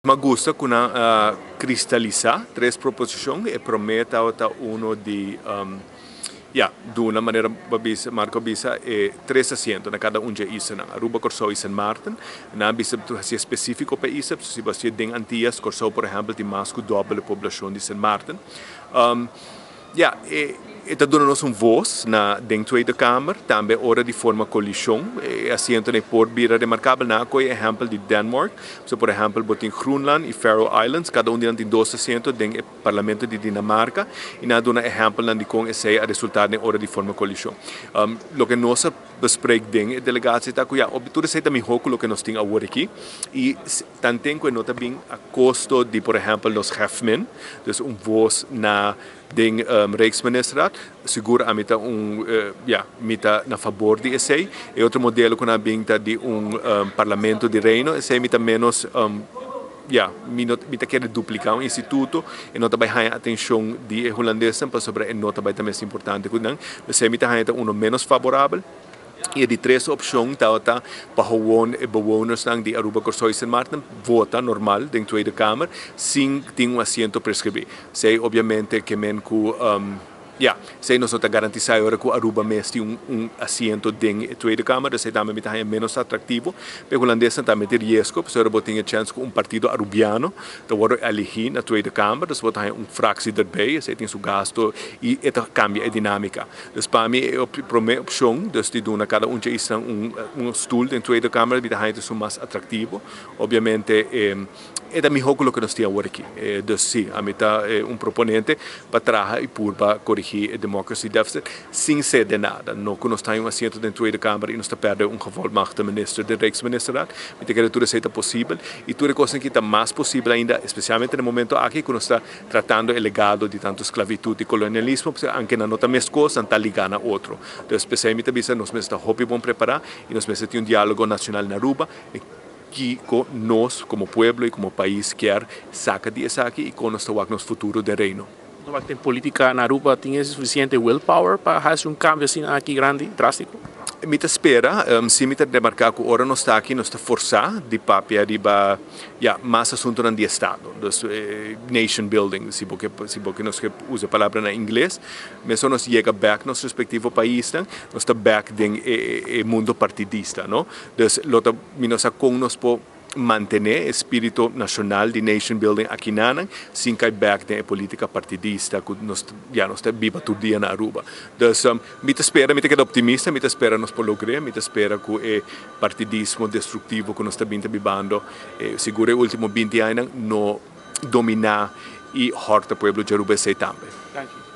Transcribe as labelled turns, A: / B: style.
A: Mi a gusta ku nan a kristalisá tres proposishon. E promé tabata uno di ya, duna manera bo a bisa, Marco a bisa, e tres asiento na kada un dje islanan, Aruba, Kòrsou i Sint Maarten. Nan a bisa tur hasié spesífiko pa e isla, pasobra si bo hasié den Antias, Kòrsou por ehèmpel tin mas ku dòbel e poblashon di Sint Maarten. Ya, e e ta duna nos un voz na den Tweede Kamer, tambe ora di forma coalicion, e asientonan e por bira remarcabel. Nan a coge ehempel di Denmark, so por ehempel bo tin Groenland y Faroe Islands, cada un di nan tin dos asiento den e parlamento di Dinamarca, y nan a duna ehempelnan di con esey a resulta den ora di forma coalicion. Loke nos a bespreek den e delegatie ta cu ya, tur esey ta miho cu loke nos tin awor aki, y Tanten cu e no ta bin a costo di por ehempel nos hefmen, dus un voz na den Rijksministerraad, sigur ami ta un, ya, mi ta na fabor di esey. E otro modelo cu nan a bin ta di un Parlamento di Reino, esey mi ta menos, ya, mi no, mi ta kere duplica un instituto, e no ta bay haya atencion di e Hulandesnan pasobra e no ta bay ta mes importante cu nan, esey mi ta haya ta uno menos faborabel. I e di tres opshon tabata pa gewoon e bewonersnan di Aruba, Kòrsou i Sint Maarten vota normal den Tweede Kamer sin tin un asiento preskribí. Esei obviamente ke men ku ya, esei nos no ta garantisá e ora ku Aruba mes tin un asiento den e Tweede Kamer, esei tambe mi ta haña ménos atraktivo. Pa e hulandesnan tambe tin riesgo, pasobra bo tin e chèns ku un partido arubiano ta wòrdu eligí na Tweede Kamer, dus bo ta haña un fraksie derbei, esei tin su gasto i e ta kambia e dinámika. Dus pa mi e prome opcion dus di duna cada un dje isnan un un stoel den Tweede Kamer mi ta haña esun mas atractivo. Obviamente e ta miho cu loke nos tin awor aki. Dus si, ami ta un proponente pa traha y purba corigi e democracy deficit sin cede nada. No cu nos ta haña un asiento den Tweede Kamer y nos ta perde un gevolmachtigde minister den Rijksministerraad. Mi ta kere tur esey ta posibel y tur e cosnan aki ta mas posibel ainda especialmente na e momento aki cu nos ta tratando e legado di tantu sklavitud i kolonialismo, pasobra anke nan no ta meskos, nan ta ligá na otro. Entonces, p'esei mi ta bisa nos mester ta hopi bon prepará i nos mester tin un diálogo nashonal na Aruba di kiko nos komo pueblo i komo pais kier saka di esaki i kon nos ta wak nos futuro den Reino.
B: Nos wak den polítika na Aruba tin e sufisiente willpower pa hasi un kambio asina aki grandi, drástiko?
A: Mi ta spera, si mi ta remarká ku ora nos ta aki nos ta forsá di papia riba Ya, mas asuntonan di estado, dus nation building, si bo ke, si bo ke nos ke usa e palabra na ingles. Mesun nos yega bek nos respektivo paisnan, nos ta bek den e e mundo partidista, no? Dus lo ta, mi no sa kon nos por mantené e spirito nashonal di nation building akinanan sin kai bek den e politika partidista ku nos, ya, nos ta biba tur dia na Aruba. Dus mi ta spera, mi ta keda optimista, mi ta spera nos por logr'é, mi ta spera ku e partidismo destruktivo ku nos ta bin ta bibando sigur e ultimo 20 añanan no dominá i hòrta pueblo djaruba esei tambe.
B: Danki.